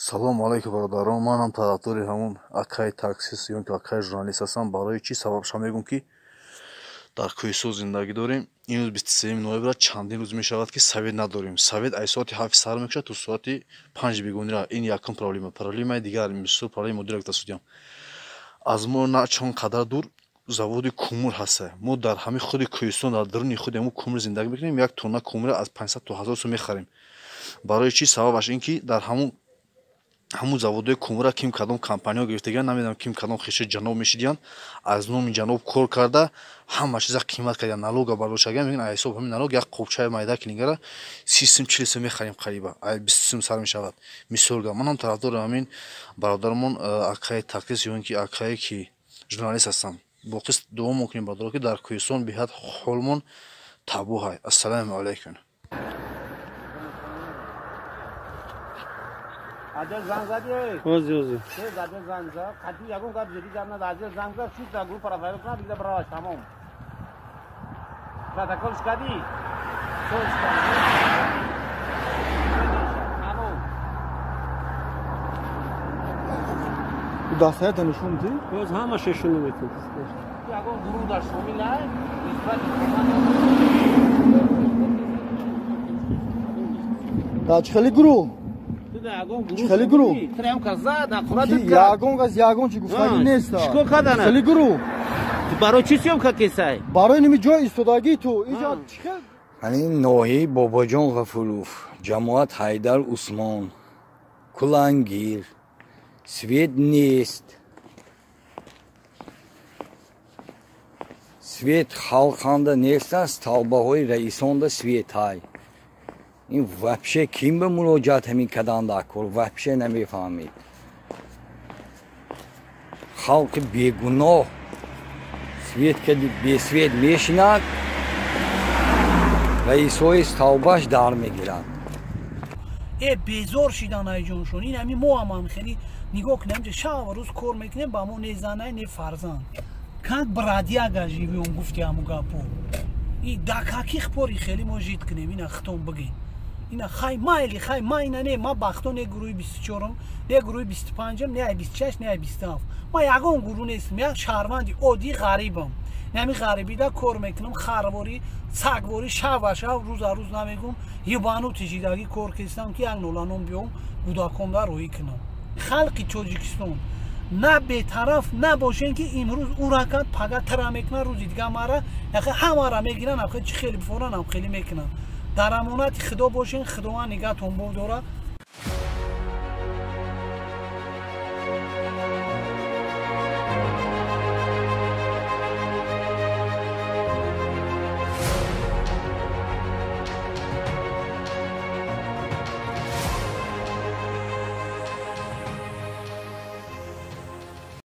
Салому алайкум, бародарон. Манам тарафдори ҳамун акаи таксист ё ки акаи журналист ҳастам. Барои чӣ? Сабабша мегӯм, ки дар Кӯҳистон зиндагӣ дорем. Имрӯз 23 ноябра, чандин рӯз мешавад, ки свет надорем. Свет аз соати 7 сар мекушад то соати 5 бегонира. Ин якум проблема. Проблемаи дигар, мисол, проблемаи мудира гуфта судям. Аз мо на чон қадар дур заводи кумур ҳаста. Мо дар ҳамин худи Кӯҳистон, дар даруни худи ҳамун кумур зиндагӣ мекунем. Як тонна кумура аз 500 то 1000 сум мехарем. Барои чӣ? Сабабаш ин ки дар ҳамун заводҳои кумура ким кадом компаниҳо гирифтагиан, намедонам, ким кадом хеши ҷаноб мешидиянд, аз номи ҷаноб кор карда, ҳама чиза қимат кардиян, налога бардоштагиан. Мегӯянд, аз ҳисоби ҳамин налог як қобчаи майда клингара 30 сум, 40 сум мехарем, қариба ай 20 сум сар мешавад. Мисолга, манам тарафдори ҳамин бародарамон акаи таксист ё ин ки акае ки журналист ҳастам. Боқӣ дуо мекунем, бародаро, ки дар Кӯҳистон беҳад ҳолмон табоҳай. Ассалому алайкум. Аҷал занг задӣ? Ози, ози. Тез аҷал занг зад. Қатъи ягон гап ҷиддӣ гап нада. Аҷал занг зад, шуд, дар группа рафаэл кунад, дига бараваш, тамом. Протоколш кардӣ? Соз кардӣ? Тамом. Дастаята нишон дӣ? Боз ҳамаша нишон метавонад. Ягон гурӯҳ дар шомил ай, нисбати Дар чӣ хели гурӯҳ? Хеле гурӯҳ? Ягон кас ягон чӣ гуфтагӣ нест. Чикор кардана? Хеле гурӯҳ. Барои чӣ съёмка кесай? Барои ними ҷой истодагӣ ту иҷа чӣ хел? Ҳамин ноҳияи Бобоҷон Ғафуров, ҷамоат Ҳайдар Усмон, Кулангир, свет нест. Свет халқанда нест аст, талбаҳои раисонда свет ҳай. Ин вообще ким ба муроҷиат ҳамин карданда кор, вообще намефаҳмед. Халқи бегуноҳ свет кади бесвет мешинад, раисҳои столбаш дар мегиранд. Безор шидан айҷоншон. Ин ҳамин мо ҳам хеле нигоҳ кунем, ҷа шаб рӯз кор мекунем, ба мо не занай, не фарзанд. Как бродяга живём, гуфти ҳаму гапо. И да каких пори хеле мо жить кунем, ина хитон бигем. Ина хай майли, хай майна не, ма бахто не гурӯҳи 24-ум, не гурӯҳи 25-ум, не ай 26, не ай 27. Ма ягон гурӯҳ нестам, як шаҳрванди оддии ғарибам. Нами ғарибида кор мекунам, харворӣ, сагворӣ, шаба шаб, рӯза рӯз намегум, ебанутый жидагӣ кор кестам, ки як ноланом биём, кӯдаконда роҳӣ кунам. Халқи Тоҷикистон на бетараф набошен, ки имрӯз ура кард, пага тара мекунад, рӯзи дига мара, яхе ҳамара мегиранд, ам хеле чӣ хеле бифоранд, ам хеле мекунанд. Дар амонати Худо бошен, Худованд нигаҳтон бодорад.